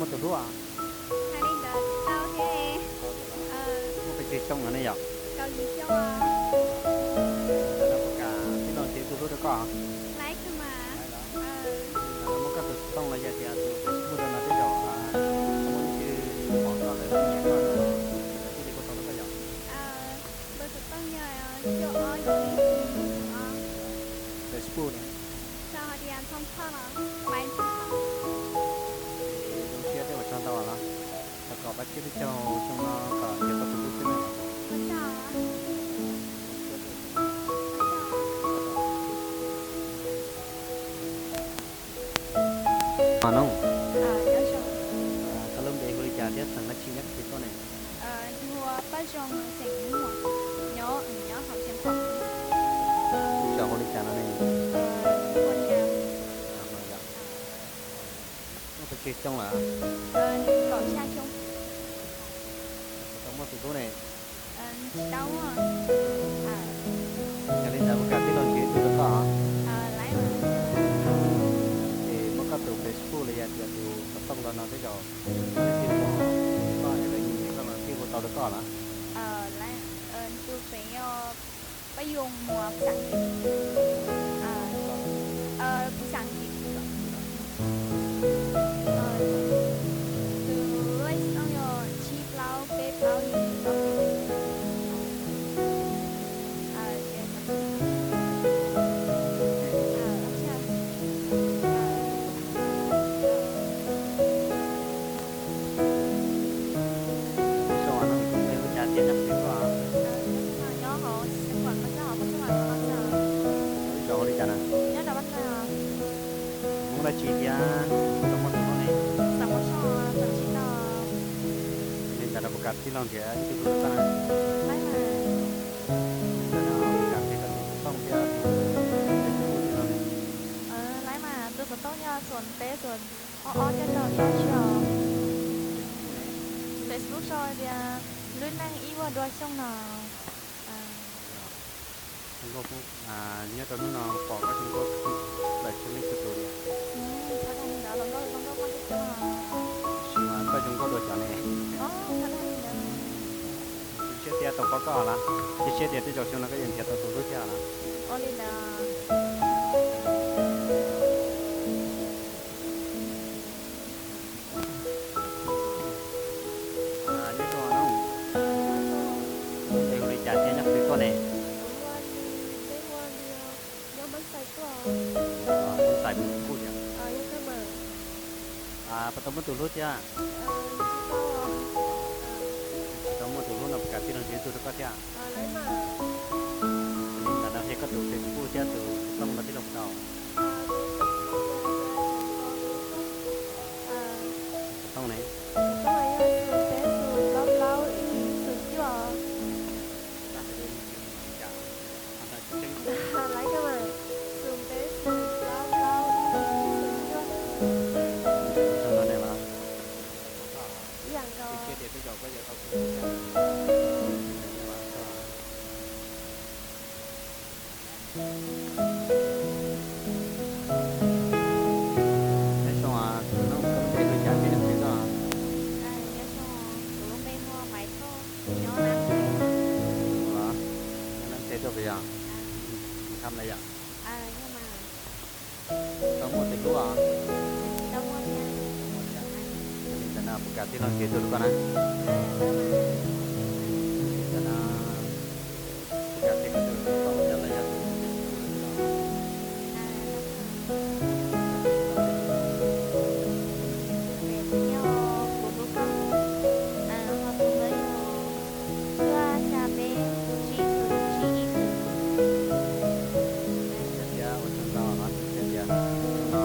Muaj tus hlub os? Hais li ntawd tsis tau thiab. Muaj pes tsawg xyoo no ne yom? Kaum yim xyoo. Puas kam tij laug nrhiav tus hlub rau koj? Muaj koj tus xov tooj los yog tias tus Facebook rau no tej zaum muaj leej twg pom koj lawm nyiam koj no, lawv thiaj li hu tau rau koj yom? Facebook ne. Zoo siab thiab ua tsaug ntau los. Thov kom pab tsiab peb caug xyoo no kom nrhiav tau tus hlub xwb na. Os Noog, koj lub npe hu li cas thiab xeem dab tsi nyob qhov twg tuaj ne? Hu ua Paj Zoo, xeem Hmoob, nyob nyob hauv Xeev Khuam. Lub zos hu li cas no ne? Muaj pes tsawg xyoo lawm? Kaum xya xyoo. Puas tau muaj tus hlub ne? Tsis tau muaj. Yog li ntawd puas kam tij laug nrhiav ib tug rau koj? Ces muab koj tus Facebook los yog tias tus xov tooj los no tej zaum leej twg pom koj es lawv nyiam koj los thiaj hu tau rau koj los? Tus feem yog Paj Yoo Muas, Paj Xaam Kim. Paj Xaam Kim. Tus lej xov tooj yog tsib plaub peb plaub yim plaub peb. Ua tsaug, npe hu li cas thiab nyob qhov twg tuaj? Nyob hauv Xeev Khuam, nyob hauv Paj Zoo. Lub zos hu li cas na? Nyob rau Paj Zoo. Hmoob dab tsi thiab tau muaj tus hlub ne? Li ntawd no puas kam tij laug nrhiav ib tug hlub rau koj na? Li ntawd no puas kam nrhiav koj tus xov tooj thiab tus Facebook thiab no ne? Tus xov tooj yog xoom peb xoom ob ob cuaj rau ib ob tsib os. Facebook sau tias Lub Neej Ib Vuag Dua Xyooj no. Nyob rau hnub no pom koj zoo nkauj lawm tsis leej twg tus li. Tab sis mas koj zoo nkauj dua cov ne. Zoo siab thiab tau pom koj lawm, cia siab tias tej zaum xyoo no koj yuav nrhiav tau tus hlub thiab lawm. Nyob zoo, npe hu li cas thiab nyob qhov twg tuaj ne? Nyob Mab Xais tuaj. Mab Xais kuj tiag. Puas tau muaj tus hlub thiab? Tsis tau muaj tus hlub no puas kam tij laug nrhiav tus rau koj thiab? Li ntawd no qhia koj tus Facebook thiab tus xov tooj no tij laug puas tau? Xov tooj ne? Tsis tseeb. Ib yam nkaus. Nyob zoo, tus no koj lub npe hu li cas thiab nyob qhov twg tuaj? Nyob zoo, kuv lub npe hu ua Maiv Thoj, nyob Nab Ntxhe. Nyob Nab Ntxhe tuaj puas yog? Nyob mas. Tau muaj tus hlub os? Tsis tau muaj thiab. Yog li ntawd no puas kam tij laug nrhiav tus rau koj na? Yog li ntawd no puas kam nrhiav koj tus xov tooj thiab los yog tus Facebook rau koj? Tus Facebook yog kuv hlub koj, ho tus npawb yog cuaj xya peb tsib xus tsib ib xus. Zoo siab thiab ua tsaug ntau los, zoo siab tias no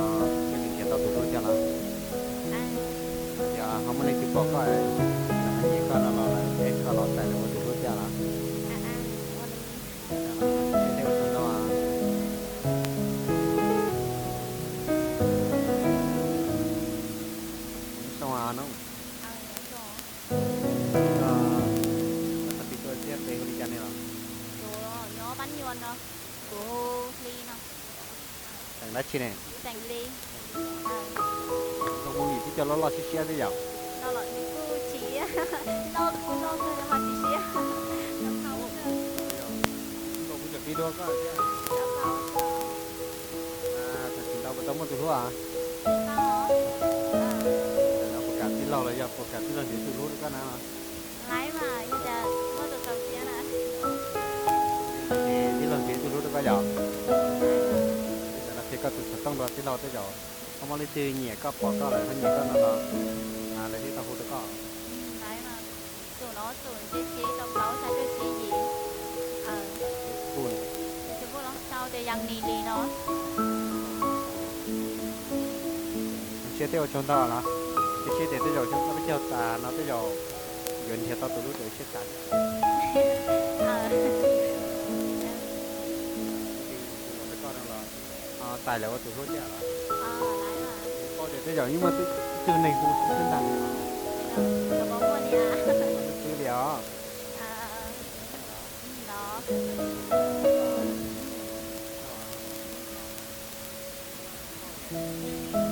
thiaj li nrhiav tau tus hlub thiab los. Yog ho muaj leej twg pom koj, lawv ho nyiam koj no los lawv nrhiav koj los txais lawv ua tus hlub thiab los. Zoo siab thiab ua tsaug ntau. Nyob zoo, koj txoj kev tuaj thiab npe hu li cas ne los? Kuv nyob Mab Nyuam no, kuv hu Hli no. Xeem dab tsi ne? Xeem Hli. Zoo mus nim tib co loj loj siab siab xwb yom. Kuj tsis loj, kuj loj kawg ho tsis siab. Zoo kuv cov qib dua koj thiab. Tag kis ntau puas tau muaj tus hlub? Puas kam tij laug los yog puas kam tij laug nrhiav tus hlub rau koj na? Tij laug nrhiav tus hlub rau koj yom? Li cas no qhia koj tus xov tooj rau tij laug tej zaum, ho muaj leej twg nyiam koj pom koj lawm ho nyiam koj no los lawv thiaj tau hu rau koj. Tus no tus nce siv rau plaub xya cuaj siv yim. Tus no sau tias Yang Ni Li no. Zoo siab thiab ua tsaug ntau los. Cia siab tias tej zaum xyoo ob peb caug tas no tej zaum yuav nrhiav tau tus hlub rau siab xav thiab. Tus no los txais lawm ua tus hlub thiab los? Paub tias tej zaum yeej muaj ib tug neeg hu xwb ntag. Twb li os.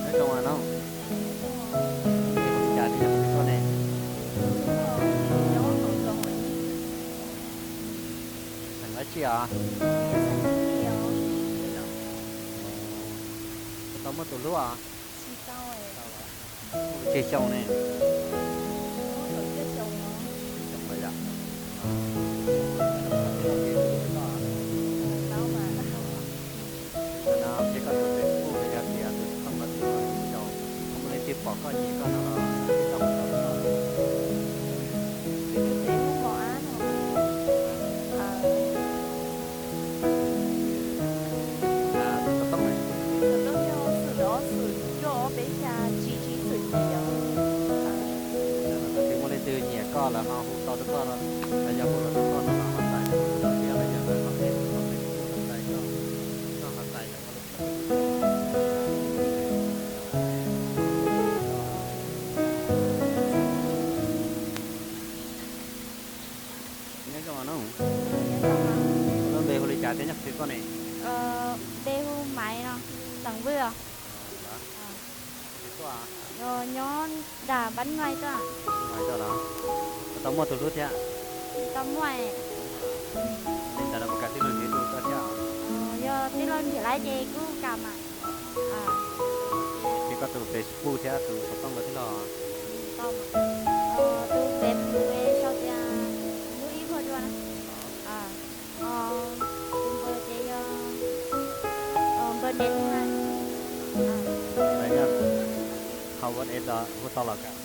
Nyob zoo no, ua li cas thiaj nyob qhov twg tuaj ne? Xeem dab tsi os? Puas tau muaj tus hlub os? Muaj pes tsawg xyoo ne? Xyoo los yog. No qhia koj tus Facebook los yog tias tus xov tooj los tej zaum, ho muaj leej twg pom koj nyiam koj no los tau hu tau rau koj. Tus xov tooj, xov tooj yog xwm ob xwm cuaj ob peb xya tsib tsib xwm yim os. Thaum twg muaj leej twg nyiam koj lawm ho hu tau rau koj, los yog hu los rau koj no los ho txais thiab los yog lawv ho add koj Facebook los txais koj, koj ho txais lawv ua li cas. Nyob zoo no, lub npe hu li cas thiab nyob qhov twg tuaj ne? Npe hu Maiv no, Teem Vwj os. Nyob nram Npab Nqaij tuaj. Puas tau muaj tus hlub thiab? Tsis tau muaj. Li ntawd los puas kam tij laug nrhiav tus koj thiab? Yog tij laug nrhiav lawm ces kuj kam mas. Qhia koj tus Facebook thiab tus xov tooj los tij laug. Tus Facebook sau tias Lub Ib Vuag Dua na. Tus npawb ces yog npawb Neb Thaj. Qhov WhatsApp los hu tau los kam?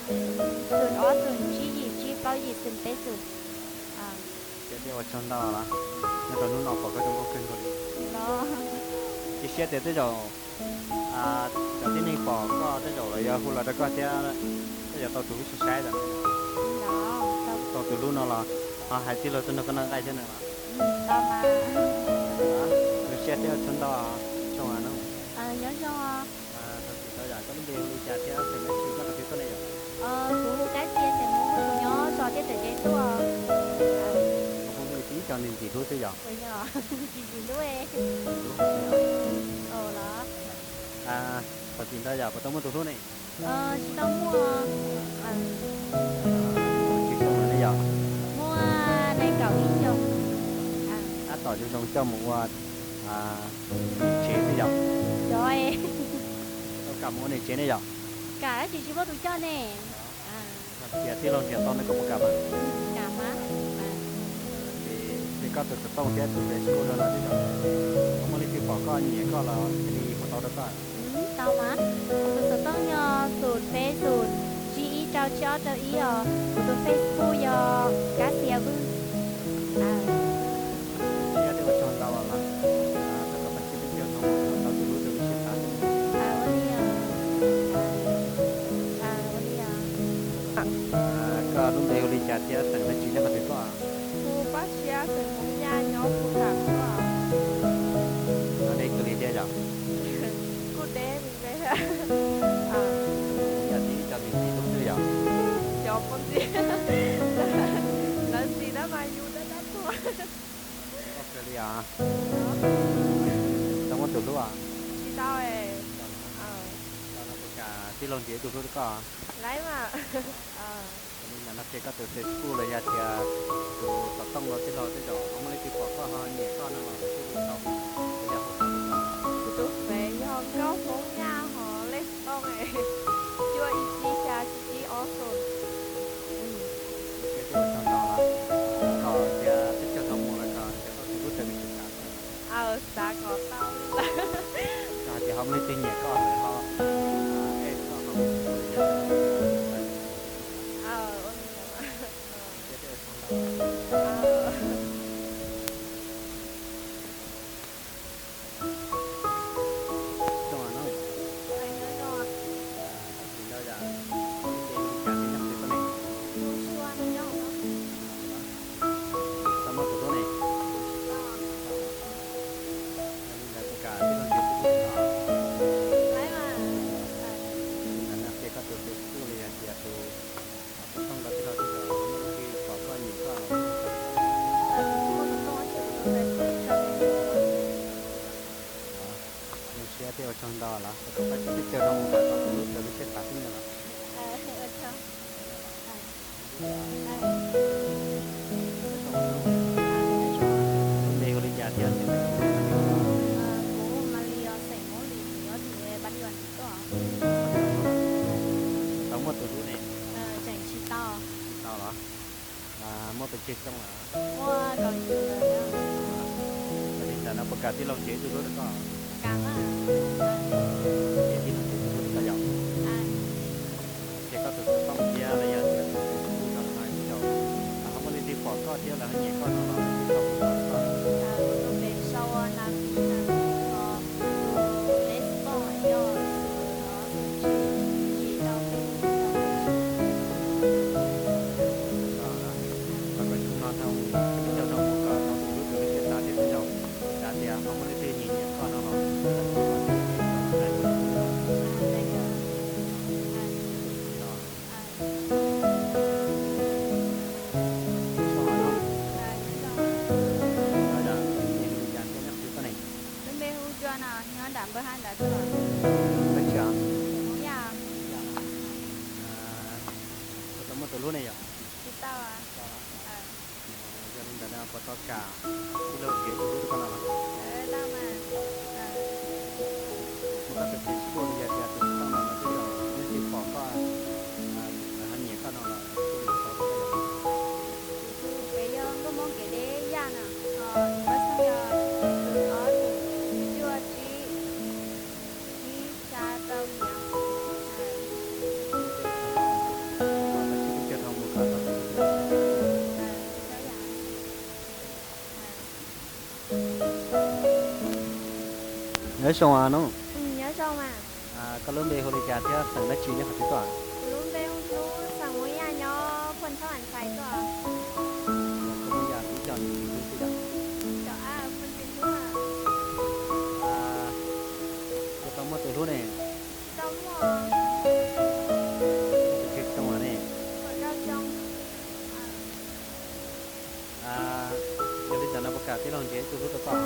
Xwm ob xwm tsib yim tsib plaub yim xwm peb xwm. Thiab thiab ua tsaug ntau los, nyob rau hnub no pom koj zoo nkauj kawg nkaus li. Cia siab tias tej zaum cov tib neeg pom koj tej zaum los yuav hu los rau koj thiab, tej zaum tau tus hlub saib saib lawm. Tau tus hlub no los ho hais tij laug tuaj nrog koj noj nqaij thiab na los. Zoo siab thiab ua tsaug ntau, tsaug no. Nyob zoo. Thaum txim tau yom, koj lub npe hu li cas thiab xeem dab tsi nyob qhov twg tuaj ne yom? Kuv hu Kab Cia, xeem Hmoob, kuv nyob zos Tiaj Tawm Tsev tuaj. Kuv hu li tib co ntxim ntxim hlub xwb yom? Tsis ntxim hlub. Thaum txim ntau yom, puas tau muaj tus hlub ne? Tsis tau muaj. Tsib xyoo lawm ne yom? Muaj nees nkaum ib xyoos. Tab tom zoo zoo coj mus ua niam tsev xwb yom? Yog. Koj kam mus ua niam tsev ne yom? Kam tab sis tsis muaj tus coj ne. Yog tias tij laug nrhiav tau no koj puas kam mas? Kam mas. Ces koj tus xov tooj thiab tus Facebook rau no xwb yom? Ho muaj leej twg pom koj nyiam koj los cia li hu tau rau koj. Tau mas. Kuv tus xov tooj yog xum peb xum tsib ib rau tsib ob rau ib os. Kuv tus Facebook yog Kab Cia Vwj. Siab thiab ua tsaug ntau los, koj tau tus hlub rau lub siab xav. Ua li os. Koj lub npe hu li cas thiab xeem dab tsi nyob qhov twg tuaj? Kuv Paj Siab, xeem Hmoob Yaj, nyob Phu Kam tuaj. Nyob deb kawg li thiab yom? Kuj deb me me. Yog tib co ntxim ntxim hlub xwb yom? Cov poj ntxwg, lawv ntxim tab mas yus dab dab tuag. Koj kawg li os. Tau muaj tus hlub os? Tsis Tau, tau no puas kam tij laug nrhiav ib tug hlub rau koj? Laiv mas. Yog li ntawd no qhia koj tus Facebook los yog tias tus xov tooj rau tij laug, tej zaum ho muaj leej twg pom koj ho nyiam koj no los lawv thiaj li tau. Kuv tus fev yog Nkauj Hmoob Yaj, ho lej xov tooj cuaj ib tsib xya tsib tsib ob xoom. Thiab tej ua tsaug ntau los kom tias peb caug dhau mus los kom nrhiav tau tus hlub raws li sib tham xwb. Aws, xav kom tau li ntawd. Yog hais tias ho muaj leej twg nyiam koj lawm ho add koj hauv Facebook los yog tias tus xov tooj. Aws, ua li ntawd. Thiab tej ua tsaug ntau. Zoo no, tau tsis ntau yom, npe hu li cas thiab nyob qhov twg tuaj ne? Tau muaj tus hlub ne? Yog li ntawd puas kam tij laug nrhiav tus hlub rau koj? Yog li ntawd no qhia koj tus Facebook los yog tias tus xov tooj rau tij laug, tej zaum ho muaj leej twg pom koj nyiam koj los lawv thiaj li tau. Zoo siab thiab ua tsaug ntau los rau kom pab tsib peb caug dhau mus kom tau tus hlub raws li sib tham xwb no los. Npe hu li cas thiab xeem Hmoob Lis os? Kuv Mas Lis os, xeem Hmoob Lis, kuv nyob tim Npab Dis Vas Ntsuj Tuaj. Tau muaj tus hlub ne? Tseem tsis tau. Tsis tau los? Muaj pes tsawg xyoo lawm? Muaj kaum yim lawm. Yog li ntawd no puas kam tij laug nrhiav ib tug hlub rau koj? Kam mas. Ces tij laug nrhiav tus hlub rau koj yom? Ces koj tus xov tooj thiab los yog tias tus Facebook rau hais tej zaum ho muaj leej twg pom koj thiab lawv ho nyiam koj no los lawv thiaj tau mus tau rau koj. Kuv tus npe sau Nas Lis na, ho tus Facebook yog xoom ob xoom tsib yim rau peb ib rau. Kom koj zoo no dhau, peb caug dhau mus kom tau tus hlub raws li sib tham thiab tej zaum xav tias ho muaj leej twg nyiam nyiam koj no los lawv thiaj tau mus tau rau koj. Npe hu li cas thiab nyob qhov twg tuaj ne? Lub npe hu Cua no, nyob nram Npawg Hab ntawd tuaj. Npawg Tshia? Hmoob Yaj. Puas tau muaj tus hlub ne yom? Tsis tau. Yog li ntawd no puas tau kam tij laug nrhiav ib tug hlub rau koj no los? Muaj koj tus Facebook los yog tias tus xov tooj no los tej zaum leej twg pom koj lawv ho nyiam koj no los thiaj li tau rau koj yom? Kuv tus fev yog Nkauj Hmoob Kev Deb Yaj no, ho nws lub xov tooj yog xoom ob xoom cuaj tsib ib xya rau yim. Nyob zoo os Nub. Koj lub npe hu li cas thiab xeem dab tsi nyob qhov twg tuaj? Kuv lub npe hu Hnub, xeem Hmoob Yaj, nyob Phoos Thoob Am Xais tuaj. Phoos Thoob Am Xais, ib co ntsis ntsis hlub xwb yom? Cov av Phoos Ntsis Hlub. Puas tau muaj tus hlub ne? Tsis tau muaj. Muaj pes tsawg xyoo lawm ne? Kaum rau xyoo. Yog li ntawd no puas kam tij laug nrhiav ib tug hlub rau koj?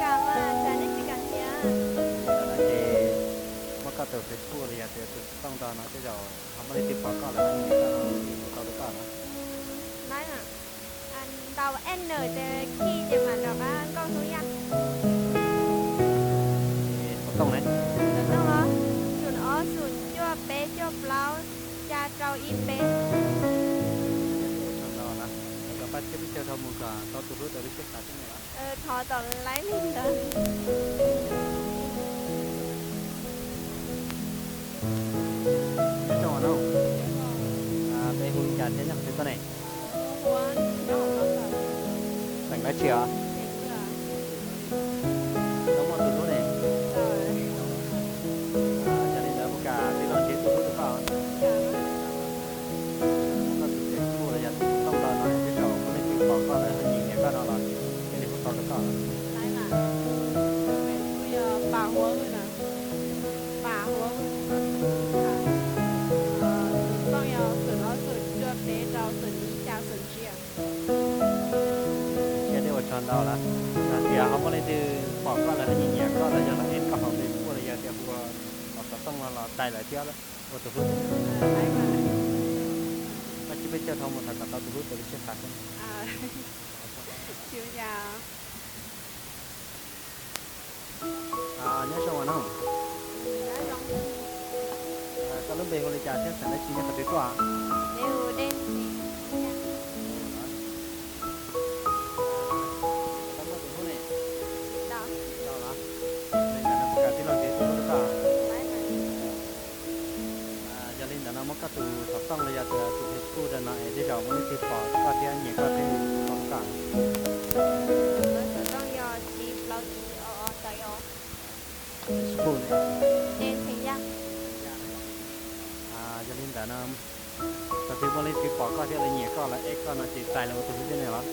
Kam mas, tsam nej tsis kam nrhiav. Yog li ntawd no ces muab koj tus Facebook los yog tias tus xov tooj rau no tej zaum ho muaj leej twg pom koj lawm ho nyiam koj no thiaj li tau rau koj no. Laib mas, ntaus N ces khi ces mam rov qab Nkauj Hnub Yaj. Xov tooj ne? Xov tooj los xoom ob xoom cuaj peb cuaj plaub xya rau ib peb. Ua tsaug ntau na, thov kom pab tsib peb caug dhau mus kom tau tus hlub raws li sib tham xwb ne los. Thov tom laib li ntawd. Nyob zoo os Nub. Npe hu li cas thiab nyob qhov twg tuaj ne? Xeem dab tsi os? Tau muaj tus hlub ne? Yog li ntawd puas kam tij laug nrhiav tus hlub rau koj? Koj tus Facebook los yog tus xov tooj rau no tej zaum muaj leej twg pom koj lawv ho nyiam nyiam koj no los thiaj li hu tau rau koj. Laib mas, Facebook yog Pam Huav na, Pam Huav. Tus xov tooj yog xoom ob xoom cuaj peb rau xoom ib xya xoom tsib. Thiab tej ua tsaug ntau lawm, yog tias ho muaj leej twg pom koj lawv ho nyiam nyiam koj lawv yog los add koj hauv Facebook ua xov tooj no los txais lawv thiab ua tus hlub. Koj tsis peb caug dhau mus tham kom tau tus hlub tas li siab xav xwb. Nyob zoo os noog. Koj lub npe hu li cas thiab xeem dab tsi nyob qhov twg tuaj? Tsis tau muaj tus hlub ne? Tsis tau los? Yog li ntawd no puas kam tij laug nrhiav tus hlub rau koj? Yog li ntawd no muab koj tus xov tooj los yog tus Facebook rau no es tej zaum muaj leej twg pom koj thiab nyiam koj thiab hu tau rau koj. Xov tooj yog tsib plaub ib ob ob xav ib ob. Facebook ne? Yog li ntawd no thaum twg muaj leej twg pom koj thiab lawv nyiam koj lawv add koj no ces txais lawv ua tus hlub thiab ne los?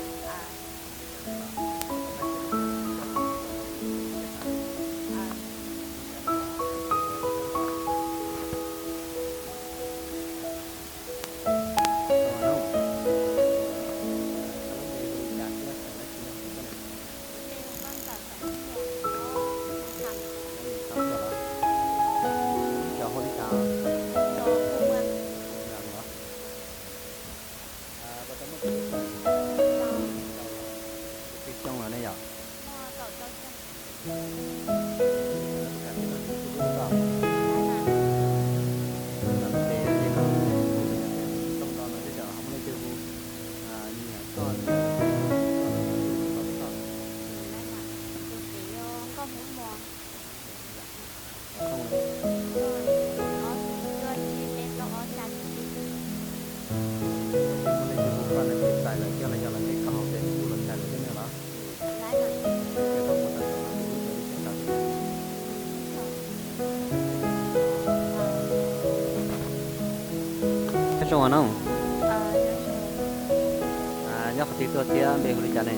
Cov hu li cas? Puas tau muaj tus hlub? Tus twg xyoo los ne yom? Tus hlub koj? Tus hlub koj? Tus hlub koj no tej zaum ho muaj leej twg hu nyiam koj thiab hu tau rau koj? Nkauj Hmoob Muas. Xov tooj li? Ob xya tsib peb plaub ob xya tsib. Thaum twg muaj leej twg hu koj no ces txais lawv thiab los yog lawv add koj hauv Facebook los txais lawv thiab ne los? Nyob zoo os noog. Nyob qhov twg tuaj thiab npe hu li cas ne?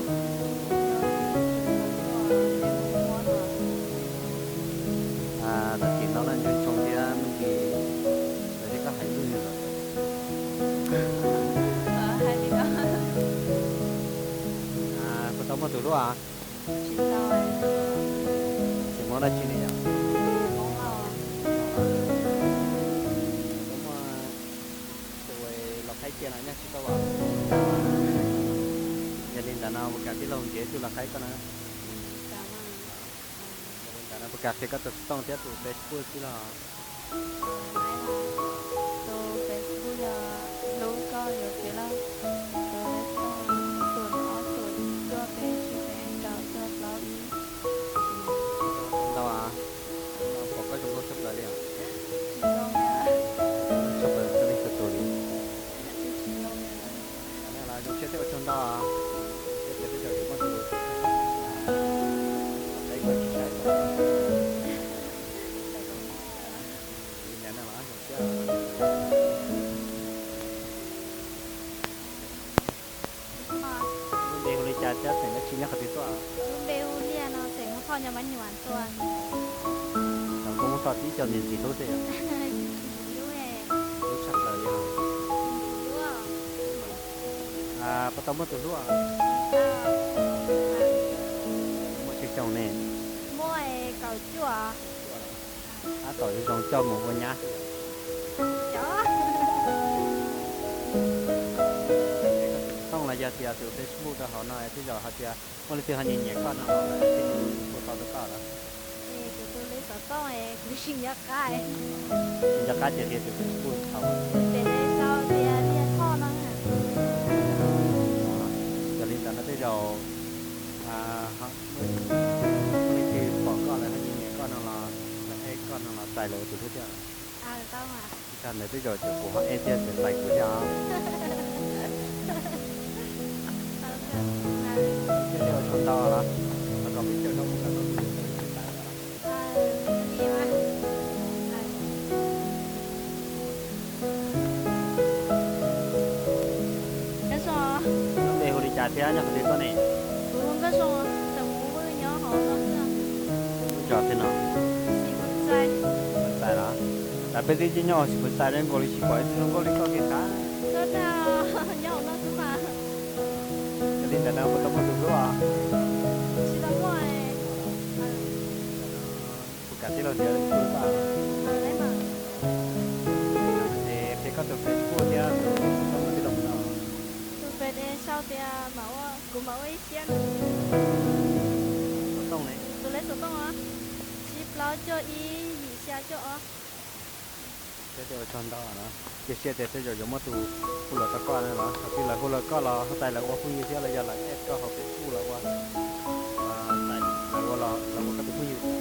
Tam sim no laj ntsoov ntsoov thiab me ntsis lawv thiaj koj hais lus li lawm. Puas tau muaj tus hlub? Tsis muaj dab tsi li yom. Tsis muaj tus los qhaib cia no nyob tsis tau as. Yog li ntawd no puas kam tij laug nrhiav ib tug los qhaib koj na? Yog li ntawd no puas kam qhia koj tus xov tooj thiab tus Facebook xwb los? Tus Facebook yog hlub koj yuav kev lawm. Tus Facebook xum ob xum cuaj peb tsib peb rau cuaj plaub ib. Ntau as, pom koj zoo nkauj tshaj plaws li os. Tshaj plaws txhua leej txhua tus li. Zoo siab thiab ua tsaug ntau. Thiab tias tej zaum yuav muaj tus hlub los qhaib koj tsis saib. Li ntawd no los zoo siab. Lub npe hu li cas thiab xeem dab tsi nyob qhov twg tuaj? Lub npe hu Liaj no xeem Hmoob Thoj nyob Mab Nyuam tuaj. Los Hmoob Thoj tib co ntxim ntxim hlub xwb yom. Hlub tshaj plaws li os. Puas tau muaj tus hlub? Muaj tsawg xyoo ne? Muaj kaum cuaj. Tab tom zoo zoo coj mus ua nyab. Xov tooj los yog tias tus Facebook rau hauv no tej zaum hais tias muaj leej twg ho nyiam nyiam koj no los lawv thiaj li hu tau rau koj los? Es kuv tus li xov tooj es kuv tsis nco qab. Tsis nco qab ces qhia tus Facebook thaum. Tus pem sau tias Liaj Thoj no. Yog li ntawd no tej zaum muaj leej twg pom koj lawv ho nyiam nyiam koj no los lawv add koj no los txais lawv ua tus hlub thiab. Tsis tas ntawd tej zaum tseem kuv ho add thiab txawm txais kuv thiab os. Thiab ua tsaug ntau los, los kom peb caug rau mus kom tau tus hlub tas li siab xav. Lub npe hu li cas thiab nyob qhov twg tuaj ne? Kuv hu Nkauj Zoo, xeem Hmoob Vwj, nyob hauv no xwb. Lub zos twg no? Xis Phas Xais. Phas Xais los? Tam peb twb nyob hauv Xis Phas Xais zoo nkaus li tsis pom ib tug zoo nkauj li koj kiag sav. Nyob hauv no xwb mas. Yog li ntawd no puas tau muaj tus hlub os? Tsis tau muaj. Puas kam Tij laug ntiav kuj koj. Ces qhia koj tus Facebook thiab tus xov tooj rau tij laug tau. Tus Facebook sau tias kuv mam ua ib siab. Xov tooj ne? Tus lej xov tooj os, tsib plaub cuaj ib yim xya cuaj ob. Thiab tej ua tsaug ntau na. Cia siab tias tej zaum yuav muab tus hu los rau koj na los thaum twg lawv hu los koj los huaj tais lawv ua phooj ywg thiab los yog lawv add koj hauv Facebook los ua, lawv ua los lawv ua koj tus phooj ywg.